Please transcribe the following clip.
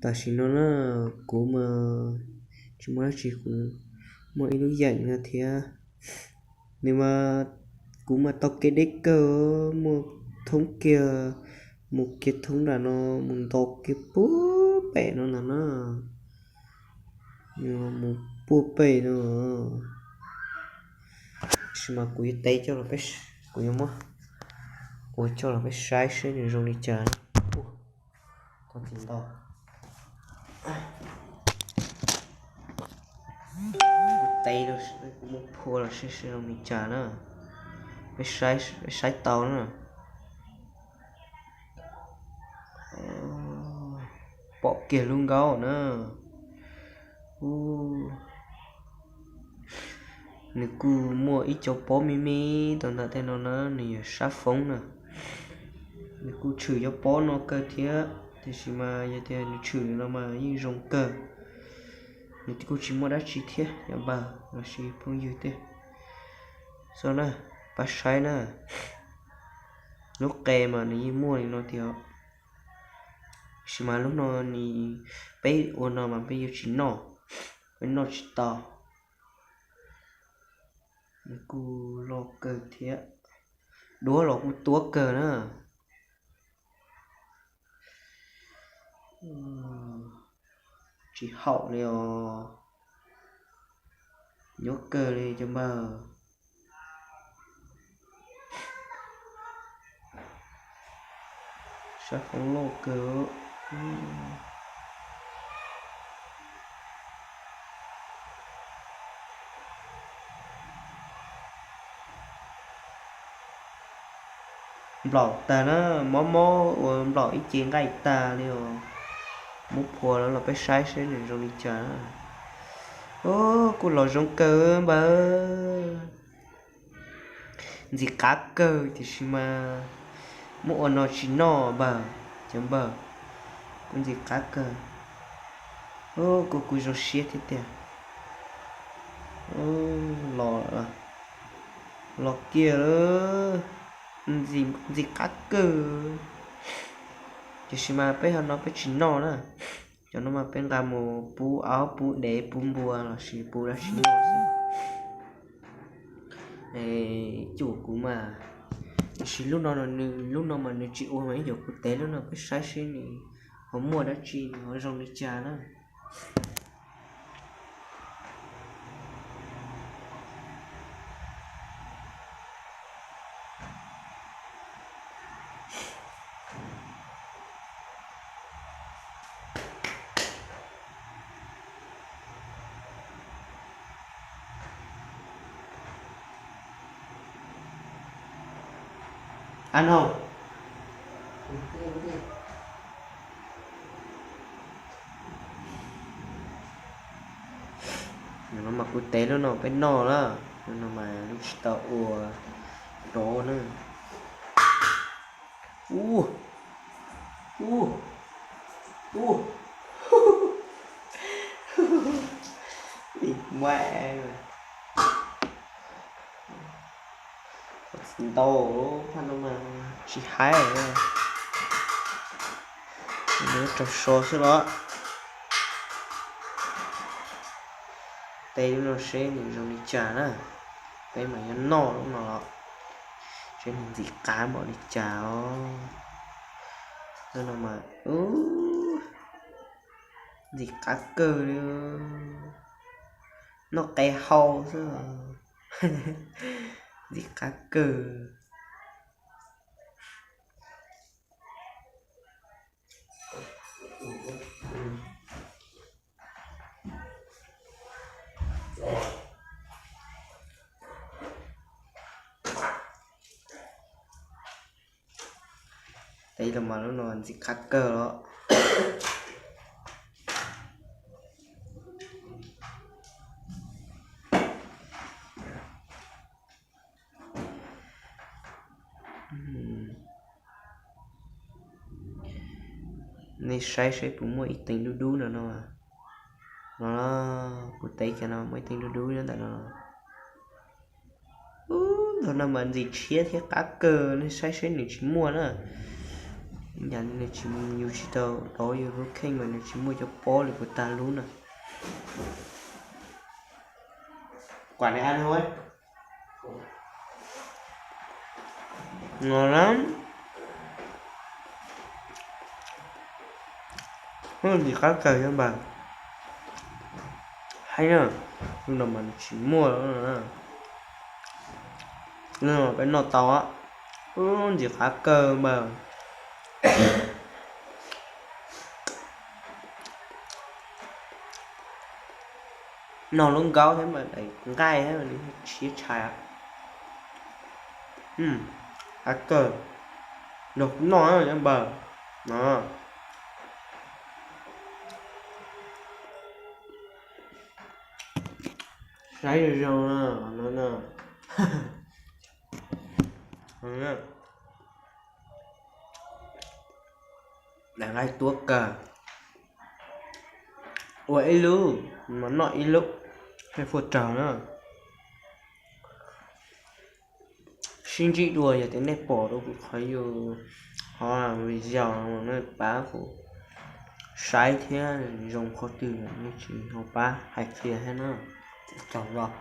Tam sim no na, kuv mas tsis muaj dab tsi, kuv muaj ib lub yeem no thiab. Nws mas, kuv mas tau kev deb kawg, muaj thoob kiag, mus kiag thoob nram no, mus nto kiag puag pem no ntag na. Mus puag pem no. Tab sis mas kuv yuav tev coj los peb, kuv yuav muab ua coj los peb saib seb nws zoo li cas. Ua, tau txiv ntau. Kuv tev los, kuv muab phua los seb zoo li cas na. Peb saib, peb saib tau na. Pom kiag lub nkaub na. Nws kuj muaj ib co pob me me tau ntawm tej no na, nws yog sab foob na. Nws kuj tshwm cov pob no kawg thiab, tiam sis mas yog tias nws tshwm no mas yeej zoo kawg. Nws kuj tsis muaj dab tsi thiab, cov npawg los sis phooj ywg tiag. Xav na, pab saib na. Lub qe mas nws yeej muaj li no tiag, tab sis mas lub no nws, peb ua no mas peb yuav tsis noj, peb noj tsis tau. Nws kuj loj kawg thiab, duab los kuj tuab kawg na. Tsis haum li os. Nyuaj kawg li cov npawg. Sab foob loj kawg. Nplaum tag na, mob mob ua nplaum ib ce nqaij tag li os. Muab phua los peb saib seb nws zoo li cas. Kuj los zoo kawg npawg. Ntxim qab kawg tiam sis mas muab ua no tsis noj npawg, cov npawg. Kuj ntxim qab kawg. Kuj kuj zoo siab thiab tiag. Los, los kiag lawm. Ntxim qab kawg. Tiam sis mas peb ho no peb tsis noj na. Cov no mas peb nqa mus pub aub pub dev pub npua los sis pub dab tsi noj xwb. Cuam kuv mas, tiam sis lub no, lub no mas nws tsis ua mas ib yam kuv tev lub no peb saib seb nws ho muaj dab tsi nws ho zoo li cas na. Ano, no mas kuv tev lub no peb noj na, no mas tsis tau ua rov na. Ub, ub, ub, ib muab ntau, phaj no mas tsis haib, rau so xwb los. Tev lub no seb nws zoo li cas na, peb mas yuav noj lub no los, seb nws ntxim qab npaum li cas os. Lub no mas ntxim qab kawg li, noj qe hau xwb, ntxim qab kawg. Tev los mas lub no ntxim qab kawg los. Nej saib seb puas muaj ib teev dub dub no no. No, kuv tev cov no muaj ib teev dub dub nyob ntawm no. Ub, tus no mas ntxim tshiab thiab qab kawg, nej saib seb nws tsis muaj na. Yam li nws tsis, yus tsis tau dob yus lub kheej mas nws tsis muaj cov pob li puas tag lub na. Ngos lab, ntxim qab kawg thiab npawg. Haib na, lub no mas nws tsis muaj, peb noj tau, ntxim qab kawg npawg. Noj lub nkaub thiab mas daim nqaij thiab li siab tshais. Qab kawg, nrog kuv noj npawg no. Saib zoo zoo no. Daim nqaij tuab kawg. Ua ib lub, mas noj ib lub, thiaj fuaj raug na. Sib ntsib dua yog tias nej pom rau kuv qhov yus, qhov video no nej pab kuv saib thiab, zoo qhov twg nej tsis ho pab hais qhia thiab na. Tsaug zog.